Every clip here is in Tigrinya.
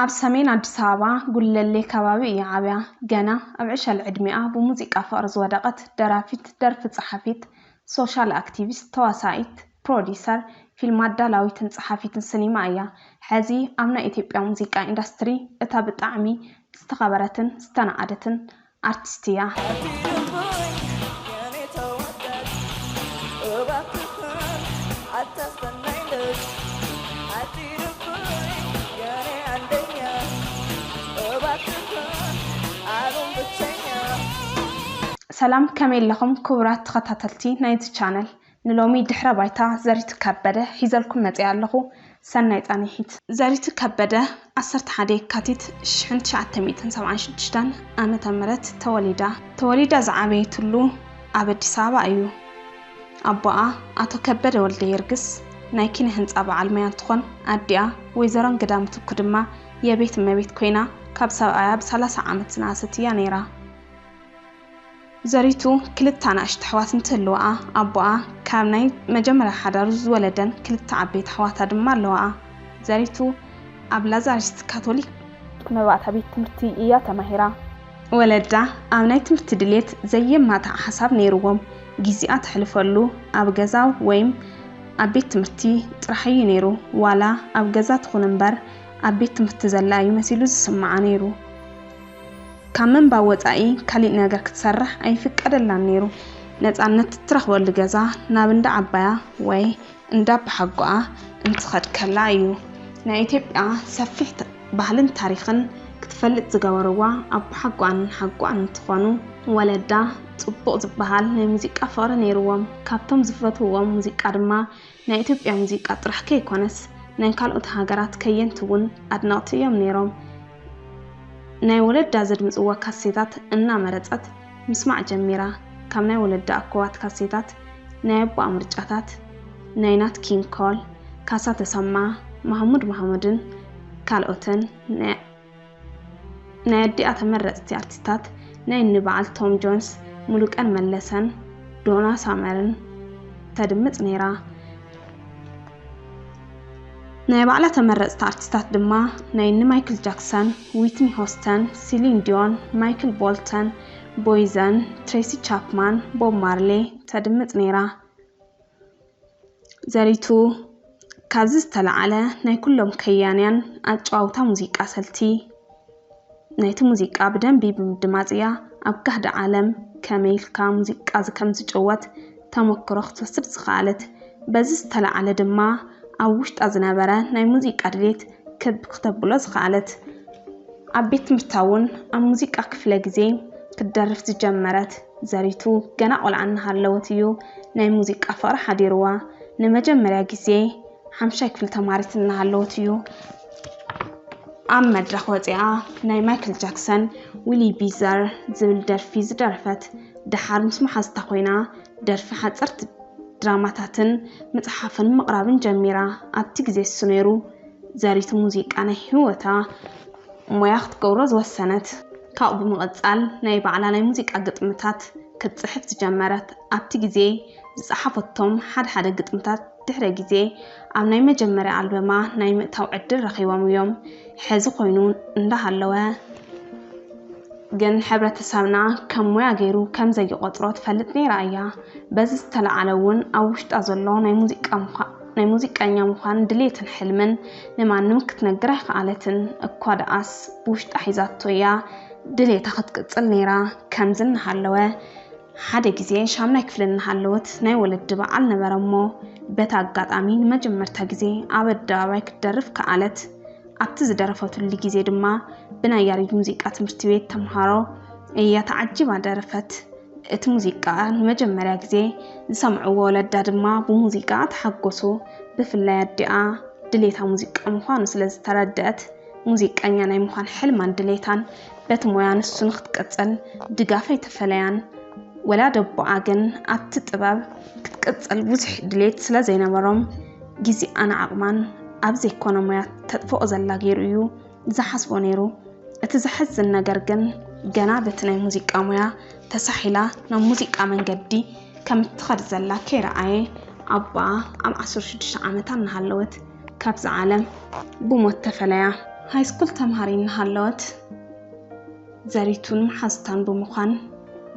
ኣብ ሰሜን ኣዲስ ኣበባ ጉለሌ ከባቢ እያ ዓብያ። ገና ኣብ ዕሸል ዕድሚኣ ብሙዚቃ ፍቕሪ ዝወደቐት ደራፊት፣ ደርፊ ጸሓፊት፣ ሶሻል ኣክቲቪስት፣ ተዋሳኢት፣ ፕሮዲሰር፣ ፊልም ኣዳላዊትን ጸሓፊትን ሲኒማ እያ። ሕዚ ኣብ ናይ ኢትዮጵያ ሙዚቃ ኢንዳስትሪ እታ ብጣዕሚ ዝተኸበረትን ዝተናኣደትን ኣርቲስት እያ። ሰላም፣ ከመይ ኣለኹም ክቡራት ተኸታተልቲ ናይዚ ቻነል? ንሎሚ ድሕረ ባይታ ዘሪቱ ከበደ ሒዘልኩም መጺኣ ኣለኹ። ሰናይ ጻንሒት። ዘሪቱ ከበደ ዓሰርተ ሓደ የካቲት ሽሕን ትሽዓተ ሚእትን ሰብዓን ሽዱሽተን ዓመተ ምህረት ተወሊዳ። ተወሊዳ ዝዓበየትሉ ኣብ ኣዲስ ኣበባ እዩ። ኣቦኣ ኣቶ ከበደ ወልደ የርግስ ናይ ኪነ ህንጻ በዓል ሞያ እንትኾን፣ ኣዲኣ ወይዘሮ እንግዳ ምትኩ ድማ የቤት እመቤት ኮይና ካብ ሰብኣያ ብሰላሳ ዓመት ዝነኣሰት እያ ነይራ። ዘሪቱ ክልተ ኣናእሽቱ ኣሕዋት እንትህልውኣ፣ ኣቦኣ ካብ ናይ መጀመርያ ሓዳሩ ዝወለደን ክልተ ዓበይቲ ኣሕዋታ ድማ ኣለዋኣ። ዘሪቱ ኣብ ላዛሪስት ካቶሊክ መባእታ ቤት ትምህርቲ እያ ተማሂራ። ወለዳ ኣብ ናይ ትምህርቲ ድሌት ዘየማትዕ ሓሳብ ነይርዎም። ግዜኣ ተሕልፈሉ ኣብ ገዛ ወይም ኣብ ቤት ትምህርቲ ጥራሕ እዩ ነይሩ። ዋላ ኣብ ገዛ ትኹን እምበር፣ ኣብ ቤት ትምህርቲ ዘላ እዩ መሲሉ ዝስምዓ ነይሩ። ካብ ምንባብ ወጻኢ ካሊእ ነገር ክትሰርሕ ኣይፍቀደላን ነይሩ። ነጻነት እትረኽበሉ ገዛ ናብ እንዳ ዓባያ ወይ እንዳ ኣባሓጎኣ እንትኸድ ከላ እዩ። ናይ ኢትዮጵያ ሰፊሕ ት-፣ ባህልን ታሪኽን ክትፈልጥ ዝገበርዋ ኣባሓጎኣን ሓጎኣን እንትኾኑ፣ ወለዳ ጽቡቕ ዝበሃል ናይ ሙዚቃ ፍቕሪ ነይርዎም። ካብቶም ዝፈትውዎም ሙዚቃ ድማ ናይ ኢትዮጵያ ሙዚቃ ጥራሕ ከይኮነስ፣ ናይ ካልኦት ሃገራት ከየንቲ እውን ኣድነቕቲ እዮም ነይሮም። ናይ ወለዳ ዘድምጽዋ ካሴታት እናመረጸት ምስማዕ ጀሚራ። ካብ ናይ ወለዳ እኩባት ካሴታት፣ ናይ ኣቦኣ ምርጫታት፣ ናይ ናት ኪንግ ኮል፣ ካሳ ተሰማ፣ ማህሙድ ማህሙድን ካልኦትን፣ ናይ ናይ ኣዲኣ ተመረጽቲ ኣርቲስታት ናይ እኒ በዓል ቶም ጆንስ፣ ሙሉቀን መለሰን፣ ዶና ሳመርን ተድምጽ ነይራ። ናይ ባዕላ ተመረጽቲ ኣርቲስታት ድማ ናይ እኒ ማይክል ጃክሰን፣ ዊትኒ ሆስተን፣ ሲሊን ዲዮን፣ ማይክል ቦልተን፣ ቦይዘን፣ ትሬሲ ቻፕማን፣ ቦብ ማርሌ ተድምጽ ነይራ። ዘሪቱ ካብዚ ዝተለዓለ ናይ ኩሎም ከያንያን ኣጨዋውታ ሙዚቃ ሰልቲ ናይቲ ሙዚቃ ብደንቢ ብምድማጽ እያ ኣብ ጋህዲ ዓለም ከመይ ኢልካ ሙዚቃ ዝ-፣ ከም ዝጭወት ተመክሮ ክትወስድ ዝኸኣለት። በዚ ዝተለዓለ ድማ ኣብ ውሽጣ ዝነበረ ናይ ሙዚቃ ድሌት ክብ ክተብሎ ዝኸኣለት። ኣብ ቤት ትምህርታ እውን ኣብ ሙዚቃ ክፍለ ግዜ ክትደርፍ ዝጀመረት ዘሪቱ ገና ቆልዓ እናሃለወት እዩ ናይ ሙዚቃ ፍቕሪ ሓዲርዋ። ንመጀመርያ ግዜ ሓምሻይ ክፍሊ ተማሪት እናሃለወት እዩ ኣብ መድረኽ ወፂኣ ናይ ማይክል ጃክሰን ዊሊ ቢዘር ዝብል ደርፊ ዝደረፈት። ደሓር ምስ መሓዝታ ኮይና ደርፊ ሓፀርቲ ድራማታትን መፅሓፍን ምቕራብን ጀሚራ። ኣብቲ ግዜ እሱ ነይሩ ዘሪቱ ሙዚቃ ናይ ህይወታ ሞያ ክትገብሮ ዝወሰነት። ካብኡ ብምቕጻል ናይ ባዕላ ናይ ሙዚቃ ግጥምታት ክትጽሕፍ ዝጀመረት። ኣብቲ ግዜ ዝጸሓፈቶም ሓደ ሓደ ግጥምታት ድሕረ ግዜ ኣብ ናይ መጀመርያ ኣልበማ ናይ ምእታው ዕድል ረኺቦም እዮም። ሕዚ ኮይኑ እንዳሃለወ ግን ሕብረተሰብና ከም ሞያ ገይሩ ከም ዘይቆጽሮ ትፈልጥ ነይራ እያ። በዚ ዝተለዓለ እውን ኣብ ውሽጣ ዘሎ ናይ ሙዚቃ ምዃ-፣ ናይ ሙዚቀኛ ምዃን ድሌትን ሕልምን ንማንም ክትነግር ኣይኸኣለትን። እኳ ደኣስ ብውሽጣ ሒዛቶ እያ ድሌታ ክትቅጽል ነይራ። ከምዚ እናሃለወ ሓደ ግዜ ሻምናይ ክፍሊ እናሃለወት ናይ ወለዲ በዓል ነበረ እሞ በቲ ኣጋጣሚ ንመጀመርታ ግዜ ኣብ ኣደባባይ ክትደርፍ ከኣለት። ኣብቲ ዝደረፈትሉ ግዜ ድማ ብናይ ያሬድ ሙዚቃ ትምህርቲ ቤት ተምሃሮ እያ ተዓጂባ ደረፈት። እቲ ሙዚቃ ንመጀመርያ ግዜ ዝሰምዕዎ ወለዳ ድማ ብሙዚቃ ተሓጎሱ። ብፍላይ ኣዲኣ ድሌታ ሙዚቃ ምዃኑ ስለ ዝተረድአት፣ ሙዚቀኛ ናይ ምዃን ሕልማን ድሌታን በቲ ሞያ ንሱ ንክትቅጽል ድጋፍ ኣይተፈለያን። ወላዲ ኣቦኣ ግን ኣብቲ ጥበብ ክትቅጽል ብዙሕ ድሌት ስለ ዘይነበሮም፣ ግዜኣን ዓቕማን ኣብ ዘይኮነ ሞያ ተጥፍኦ ዘላ ገይሩ እዩ ዝሓስቦ ነይሩ። እቲ ዘሕዝን ነገር ግን፣ ገና በቲ ናይ ሙዚቃ ሞያ ተሳሒላ ናብ ሙዚቃ መንገዲ ከም እትኸድ ዘላ ከይረኣየ፣ ኣቦኣ ኣብ ዓሰርተ ሽዱሽተ ዓመታ እናሃለወት ካብዛ ዓለም ብሞት ተፈለያ። ሃይስኩል ተምሃሪ እናሃለወት ዘሪቱን መሓዝታን ብምዃን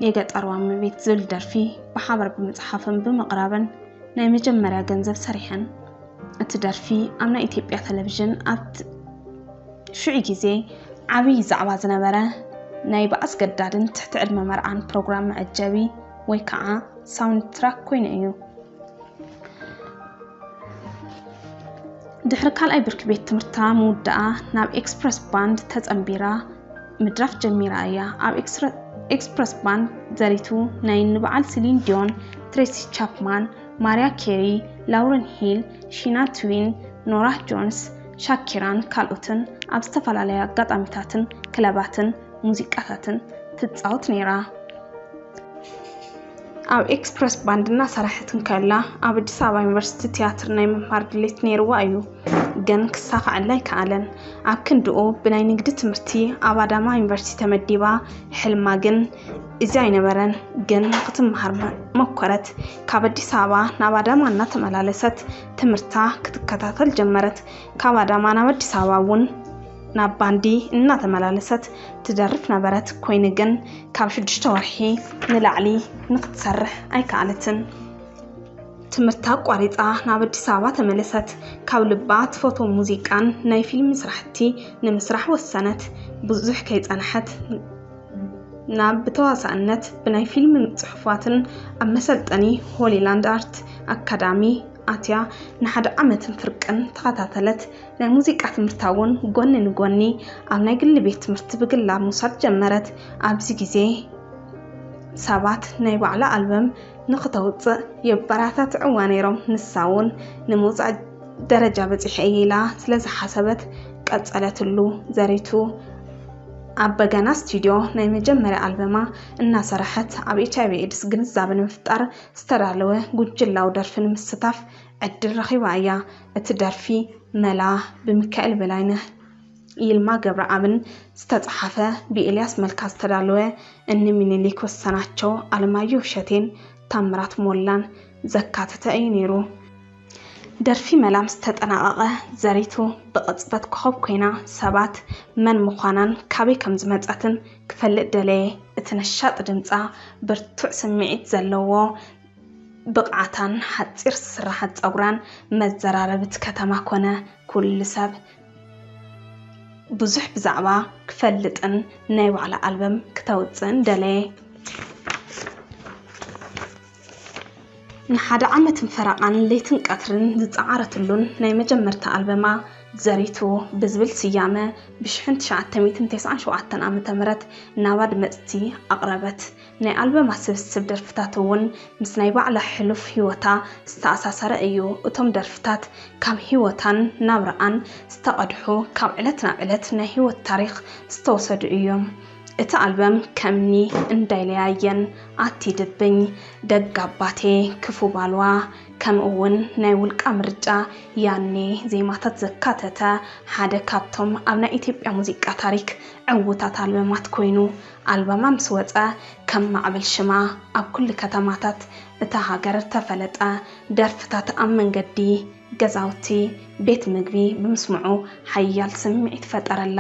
የገጠርዋ እመቤት ዝብል ደርፊ ብሓባር ብምጽሓፍን ብምቕራብን ናይ መጀመርያ ገንዘብ ሰሪሐን። እቲ ደርፊ ኣብ ናይ ኢትዮጵያ ቴሌቪዥን ኣብ ሽዑ ግዜ ዓብዪ ዛዕባ ዝነበረ ናይ ብኣስገዳድን ትሕቲ ዕድመ መርዓን ፕሮግራም መዐጀቢ ወይ ከዓ ሳውንድ ትራክ ኮይኑ እዩ። ድሕሪ ካልኣይ ብርኪ ቤት ትምህርታ ምውዳኣ ናብ ኤክስፕረስ ባንድ ተጸንቢራ ምድራፍ ጀሚራ እያ። ኣብ ኤክስፕረስ ባንድ ዘሪቱ ናይ ንበዓል ሲሊን ዲዮን፣ ትሬሲ ቻፕማን፣ ማሪያ ኬሪ፣ ላውረን ሂል፣ ሺና ትዊን፣ ኖራ ጆንስ፣ ሻኪራን ካልኦትን ኣብ ዝተፈላለዩ ኣጋጣሚታትን ክለባትን ሙዚቃታትን ትጻወት ነይራ። ኣብ ኤክስፕረስ ባንድ እናሰራሐት እንከላ ኣብ ኣዲስ ኣበባ ዩኒቨርሲቲ ቲያትር ናይ ምምሃር ድሌት ነይርዋ እዩ፣ ግን ክሳኻዐላ ኣይከኣለን። ኣብ ክንድኡ ብናይ ንግዲ ትምህርቲ ኣብ ኣዳማ ዩኒቨርሲቲ ተመዲባ፣ ሕልማ ግን እዚ ኣይነበረን። ግን ክትምሃር መ- መኮረት። ካብ ኣዲስ ኣበባ ናብ ኣዳማ እናተመላለሰት ትምህርታ ክትከታተል ጀመረት። ካብ ኣዳማ ናብ ኣዲስ ኣበባ እውን ናብ ባንዲ እናተመላለሰት ትደርፍ ነበረት። ኮይኑ ግን ካብ ሽዱሽተ ወርሒ ንላዕሊ ንክትሰርሕ ኣይከኣለትን። ትምህርታ ኣቋሪፃ ናብ ኣዲስ ኣበባ ተመለሰት። ካብ ልባ ትፈትዎ ሙዚቃን ናይ ፊልም ስራሕቲ ንምስራሕ ወሰነት። ብዙሕ ከይፀንሐት ናብ ብተዋሳእነት ብናይ ፊልም ፅሑፋትን ኣብ መሰልጠኒ ሆሊላንድ ኣርት ኣካዳሚ ኣትያ ንሓደ ዓመትን ፍርቅን ተኸታተለት። ናይ ሙዚቃ ትምህርታ እውን ጎኒ ንጎኒ ኣብ ናይ ግሊ ቤት ትምህርቲ ብግላ ምውሳድ ጀመረት። ኣብዚ ግዜ ሰባት ናይ ባዕላ ኣልበም ንክተውፅእ የበራታትዕዋ ነይሮም። ንሳ እውን ንምውፃእ ደረጃ በፂሐ እየ ኢላ ስለ ዝሓሰበት ቀፀለትሉ። ዘሪቱ ኣብ በገና ስቱዲዮ ናይ መጀመርያ ኣልበማ እናሰራሐት ኣብ ኤች ኣይ ቪ ኤድስ ግንዛበ ንምፍጣር ዝተዳለወ ጉጅላዊ ደርፊ ንምስታፍ ዕድል ረኺባ እያ። እቲ ደርፊ መላ ብሚካኤል በላይነህ ይልማ ገብረኣብን ዝተጻሓፈ ብኤልያስ መልካ ዝተዳለወ እኒ ሚኒሊክ ወሰናቸው ኣለማየሁ እሸቴን ታምራት ሞላን ዘካተተ እዩ ነይሩ። ደርፊ መላ ምስ ተጠናቐቐ ዘሪቱ ብቕጽበት ኮኸብ ኮይና ሰባት መን ምዃናን ካበይ ከም ዝመጸትን ክፈልጥ ደለየ። እቲ ነሻጥ ድምጻ ብርቱዕ ስምዒት ዘለዎ ብቕዓታን ሓጺር ስርሓት ጸጉራን መዘራረብቲ ከተማ ኮነ። ኩሉ ሰብ ብዙሕ ብዛዕባ ክፈልጥን ናይ ባዕላ ኣልበም ክተውጽእን ደለየ። ንሓደ ዓመትን ፈረቓን ለይትን ቀትርን ዝጸዓረትሉን ናይ መጀመርታ ኣልበማ ዘሪቱ ብዝብል ስያመ ብሽሕን ትሽዓተ ሚእትን ተስዓን ሸውዓተን ዓመተ ምህረት ናብ ኣድመጽቲ ኣቕረበት። ናይ ኣልበማ ስብስብ ደርፍታት እውን ምስ ናይ ባዕላ ሕሉፍ ህይወታ ዝተኣሳሰረ እዩ። እቶም ደርፍታት ካብ ህይወታን ናብራኣን ዝተቐድሑ፣ ካብ ዕለት ናብ ዕለት ናይ ህይወት ታሪኽ ዝተወሰዱ እዮም። እቲ ኣልበም ከምኒ እንዳይለያየን፣ ኣቲ ድብኝ፣ ደግ ኣባቴ፣ ክፉ ባልዋ፣ ከምኡ እውን ናይ ውልቃ ምርጫ ያኔ ዜማታት ዘካተተ ሓደ ካብቶም ኣብ ናይ ኢትዮጵያ ሙዚቃ ታሪክ ዕዉታት ኣልበማት ኮይኑ፣ ኣልበማ ምስ ወጸ ከም ማዕበል ሽማ ኣብ ኩሉ ከተማታት እታ ሃገር ተፈለጠ። ደርፍታት ኣብ መንገዲ፣ ገዛውቲ፣ ቤት ምግቢ ብምስምዑ ሓያል ስምዒት ፈጠረላ።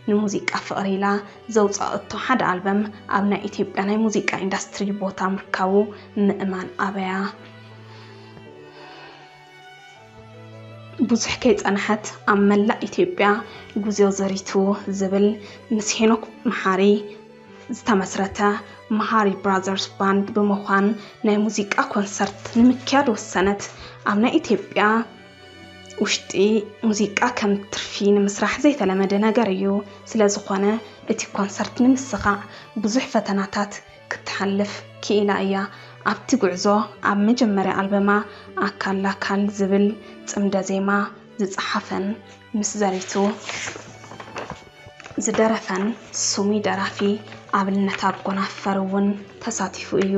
ንሙዚቃ ፍቕሪ ኢላ ዘውጻእቶ ሓደ ኣልበም ኣብ ናይ ኢትዮጵያ ናይ ሙዚቃ ኢንዳስትሪ ቦታ ምርካቡ ምእማን ኣበያ። ብዙሕ ከይጸንሐት ኣብ መላእ ኢትዮጵያ ጉዞ ዘሪቱ ዝብል ምስ ሄኖክ መሓሪ ዝተመስረተ መሃሪ ብራዘርስ ባንድ ብምዃን ናይ ሙዚቃ ኮንሰርት ንምክያድ ወሰነት። ኣብ ናይ ኢትዮጵያ ውሽጢ ሙዚቃ ከም ትርፊ ንምስራሕ ዘይተለመደ ነገር እዩ። ስለ ዝኾነ እቲ ኮንሰርት ንምስኻዕ ብዙሕ ፈተናታት ክትሓልፍ ክኢላ እያ። ኣብቲ ጉዕዞ ኣብ መጀመርያ ኣልበማ ኣካል ላካል ዝብል ጽምደ ዜማ ዝጸሓፈን ምስ ዘሪቱ ዝደረፈን ስሙይ ደራፊ ኣብነት ኣጎናፈር እውን ተሳቲፉ እዩ።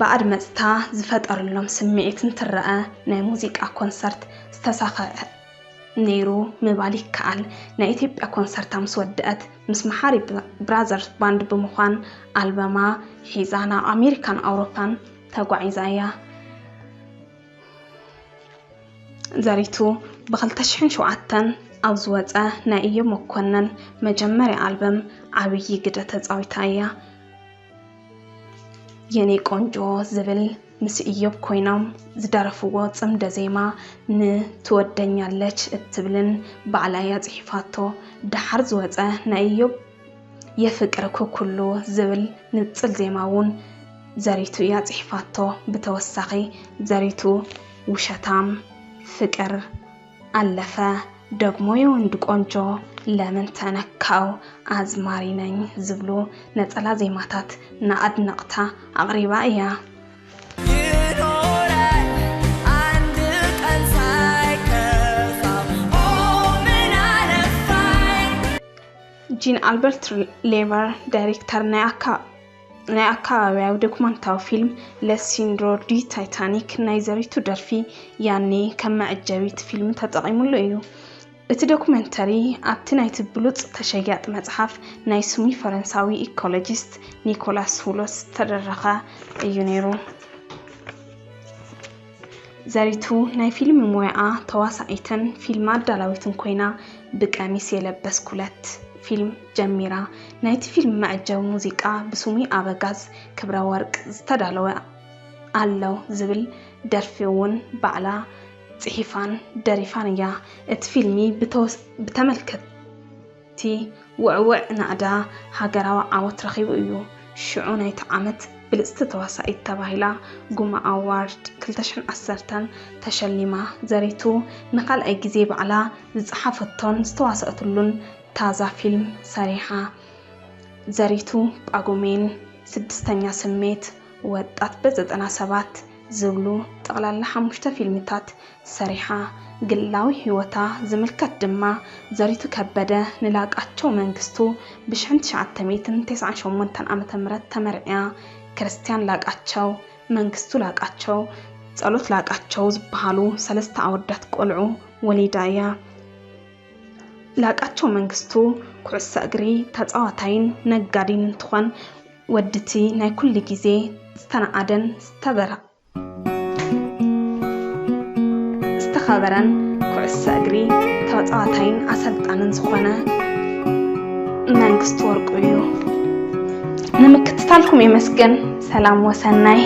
ብኣድመጽታ ዝፈጠረሎም ስምዒት እንትረኣ ናይ ሙዚቃ ኮንሰርት ዝተሳኸዐ ነይሩ ምባል ይከኣል። ናይ ኢትዮጵያ ኮንሰርታ ምስ ወደአት ምስ መሓሪ ብራዘርስ ባንድ ብምዃን ኣልበማ ሒዛ ናብ ኣሜሪካን ኣውሮፓን ተጓዒዛ እያ። ዘሪቱ ብ ክልተ ሽሕን ሸውዓተን ኣብ ዝወጸ ናይ እዮብ መኮነን መጀመርያ ኣልበም ዓብዪ ግደ ተጻዊታ እያ። የኔ ቆንጆ ዝብል ምስ እዮብ ኮይኖም ዝደረፍዎ ጽምደ ዜማ ንትወደኛለች እትብልን ባዕላ እያ ጽሒፋቶ። ደሓር ዝወጸ ናይ እዮብ የፍቅርኩ ኩሉ ዝብል ንጽል ዜማ እውን ዘሪቱ እያ ጽሒፋቶ። ብተወሳኺ ዘሪቱ ውሸታም ፍቅር ኣለፈ ደግሞ የወንድ ቆንጆ ለምን ተነካው ኣዝማሪ ነኝ ዝብሉ ነጸላ ዜማታት ንኣድነቕታ ኣቕሪባ እያ። ይኖራል አንድ ቀን ሳይከፋው ኦ ምን አለፋኝ። ጂን ኣልበርት ሌቨር ዳይሬክተር ናይ ኣካ ናይ ኣከባብያዊ ዶኩመንታዊ ፊልም ለሲንድሮ ዲ ታይታኒክ ናይ ዘሪቱ ደርፊ ያኔ ከም መዐጀቢት ፊልም ተጠቒሙሉ እዩ። እቲ ዶኩመንተሪ ኣብቲ ናይቲ ብሉጽ ተሸያጥ መጽሓፍ ናይ ስሙይ ፈረንሳዊ ኢኮሎጂስት ኒኮላስ ሁሎስ ዝተደረኸ እዩ ነይሩ። ዘሪቱ ናይ ፊልም ሞያኣ ተዋሳኢትን ፊልም ኣዳላዊትን ኮይና ብቀሚስ የለበስኩለት ፊልም ጀሚራ። ናይቲ ፊልም መዐጀቢ ሙዚቃ ብስሙይ ኣበጋዝ ክብረ ወርቅ ዝተዳለወ ኣለው ዝብል ደርፊ እውን ባዕላ ጽሒፋን ደሪፋን እያ። እቲ ፊልሚ ብተወስ- ብተመልከትቲ ውዕውዕ ናእዳ ሃገራዊ ዓወት ረኺቡ እዩ። ሽዑ ናይቲ ዓመት ብልጽቲ ተዋሳኢት ተባሂላ ጉማ ኣዋርድ ክልተ ሽሕን ዓሰርተን ተሸሊማ። ዘሪቱ ንኻልኣይ ግዜ ባዕላ ዝጸሓፈቶን ዝተዋሰእትሉን ታዛ ፊልም ሰሪሓ። ዘሪቱ ጳጉሜን፣ ስድስተኛ ስሜት፣ ወጣት በዘጠና ሰባት ዝብሉ ጠቕላላ ሓሙሽተ ፊልምታት ሰሪሓ። ግላዊ ህይወታ ዝምልከት ድማ ዘሪቱ ከበደ ንላቃቸው መንግስቱ ብሽሕን ትሽዓተ ሚእትን ተስዓን ሸሞንተን ዓመተ ምህረት ተመርዕያ። ክርስቲያን ላቃቸው፣ መንግስቱ ላቃቸው፣ ጸሎት ላቃቸው ዝበሃሉ ሰለስተ ኣወዳት ቆልዑ ወሊዳ እያ። ላቃቸው መንግስቱ ኩዕሶ እግሪ ተጻዋታይን ነጋዲን እንትኾን ወድቲ ናይ ኩሉ ግዜ ዝተነኣደን ዝተበረ ዝተኸበረን ኩዕሶ እግሪ ተጻዋታይን ኣሰልጣንን ዝኾነ መንግስቱ ወርቁ እዩ። ንምክትታልኩም የመስግን። ሰላም ወሰናይ።